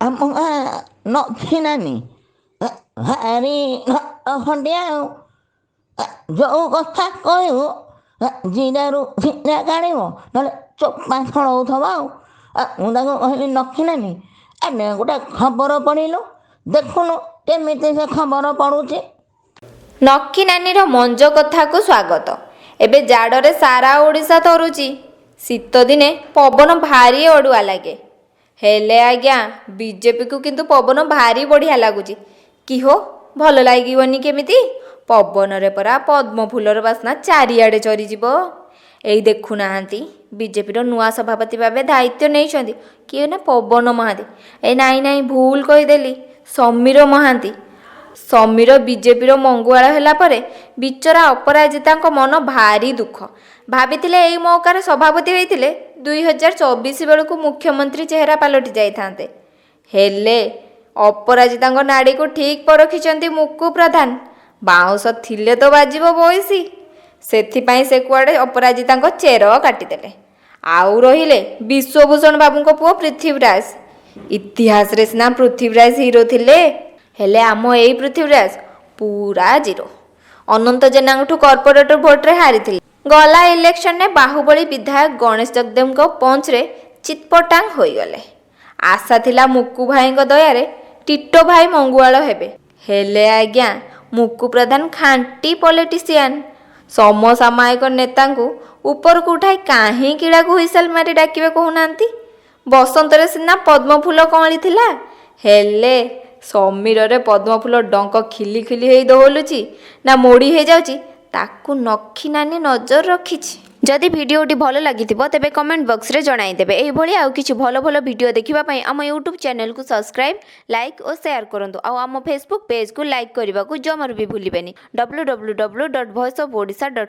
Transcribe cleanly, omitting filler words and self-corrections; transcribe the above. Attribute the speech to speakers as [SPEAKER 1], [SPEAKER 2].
[SPEAKER 1] ଆମ ଗାଁ ନଖି ନାନୀ ଭାରି ଖଣ୍ଡିଆ। ଆଉ ଯୋଉ କଥା କହିବୁ, ଜିରାରୁ ଜିରା କାଢ଼ିବ, ନହେଲେ ଚୋପା ଛଡ଼ଉଥିବ। ଆଉ ମୁଁ ତାକୁ କହିଲି, ନଖି ନାନୀ, ଗୋଟେ ଖବର ପଢ଼ିଲୁ, ଦେଖୁନୁ କେମିତି ସେ ଖବର ପଢ଼ୁଛି।
[SPEAKER 2] ନଖି ନାନୀର ମଞ୍ଜ କଥାକୁ ସ୍ୱାଗତ। ଏବେ ଜାଡ଼ରେ ସାରା ଓଡ଼ିଶା ଥରୁଛି। ଶୀତଦିନେ ପବନ ଭାରି ଅଡ଼ୁଆ ଲାଗେ। ହେଲେ ଆଜ୍ଞା, ବିଜେପିକୁ କିନ୍ତୁ ପବନ ଭାରି ବଢ଼ିଆ ଲାଗୁଛି। କି ହୋ, ଭଲ ଲାଗିବନି କେମିତି? ପବନରେ ପରା ପଦ୍ମ ଫୁଲର ବାସ୍ନା ଚାରିଆଡ଼େ ଚରିଯିବ। ଏଇ ଦେଖୁନାହାନ୍ତି, ବିଜେପିର ନୂଆ ସଭାପତି ଭାବେ ଦାୟିତ୍ୱ ନେଇଛନ୍ତି କିଏ ନା ପବନ ମହାନ୍ତି। ଏ ନାଇଁ ନାଇଁ, ଭୁଲ କହିଦେଲି, ସମୀର ମହାନ୍ତି। ସମୀର ବିଜେପିର ମଙ୍ଗୁଆଳ ହେଲା ପରେ ବିଚରା ଅପରାଜିତାଙ୍କ ମନ ଭାରି ଦୁଃଖ। ଭାବିଥିଲେ ଏଇ ମୌକାରେ ସଭାପତି ହୋଇଥିଲେ 2024 ବେଳକୁ ମୁଖ୍ୟମନ୍ତ୍ରୀ ଚେହେରା ପାଲଟି ଯାଇଥାନ୍ତେ। ହେଲେ ଅପରାଜିତାଙ୍କ ନାଡ଼ିକୁ ଠିକ୍ ପରଖିଛନ୍ତି ମୁକୁ ପ୍ରଧାନ। ବାଉଁଶ ଥିଲେ ତ ବାଜିବ ବଇଁଶୀ। ସେଥିପାଇଁ ସେ କୁଆଡ଼େ ଅପରାଜିତାଙ୍କ ଚେର କାଟିଦେଲେ। ଆଉ ରହିଲେ ବିଶ୍ୱଭୂଷଣ ବାବୁଙ୍କ ପୁଅ ପୃଥ୍ୱୀରାଜ। ଇତିହାସରେ ସିନା ପୃଥ୍ୱୀରାଜ ହିରୋ ଥିଲେ, ହେଲେ ଆମ ଏଇ ପୃଥ୍ୱୀରାଜ ପୁରା ଜିରୋ। ଅନନ୍ତ ଜେନାଙ୍କଠୁ କର୍ପୋରେଟର ଭୋଟରେ ହାରିଥିଲେ। ଗଲା ଇଲେକ୍ସନରେ ବାହୁବଳୀ ବିଧାୟକ ଗଣେଶ ଜଗଦେବଙ୍କ ପଞ୍ଚରେ ଚିତ୍ପଟାଙ୍ଗ ହୋଇଗଲେ। ଆଶା ଥିଲା ମୁକୁ ଭାଇଙ୍କ ଦୟାରେ ଟିଟୋ ଭାଇ ମଙ୍ଗୁଆଳ ହେବେ। ହେଲେ ଆଜ୍ଞା, ମୁକୁ ପ୍ରଧାନ ଖାଣ୍ଟି ପଲିଟିସିଆନ। ସମସାମୟିକ ନେତାଙ୍କୁ ଉପରକୁ ଉଠାଇ କାହିଁ କିଳାକୁ ହୁଇସଲ ମାରି ଡାକିବେ କହୁନାହାନ୍ତି? ବସନ୍ତରେ ସିନା ପଦ୍ମଫୁଲ କଅଁଳି ଥିଲା, ହେଲେ ସମୀରରେ ପଦ୍ମଫୁଲ ଡଙ୍କ ଖିଲି ଖିଲି ହେଇ ଦୋହଲୁଛି ନା ମୋଡ଼ି ହେଇଯାଉଛି, ତାକୁ ନଖି ନାନୀ ନଜର ରଖିଛି। ଯଦି ଭିଡ଼ିଓଟି ଭଲ ଲାଗିଥିବ, ତେବେ କମେଣ୍ଟ ବକ୍ସରେ ଜଣାଇଦେବେ। ଏହିଭଳି ଆଉ କିଛି ଭଲ ଭଲ ଭିଡ଼ିଓ ଦେଖିବା ପାଇଁ ଆମ ୟୁଟ୍ୟୁବ୍ ଚ୍ୟାନେଲକୁ ସବସ୍କ୍ରାଇବ୍, ଲାଇକ୍ ଓ ସେୟାର କରନ୍ତୁ। ଆଉ ଆମ ଫେସବୁକ୍ ପେଜ୍କୁ ଲାଇକ୍ କରିବାକୁ ଜମାରୁ ବି ଭୁଲିବେନି। www.voiceofodisha.com।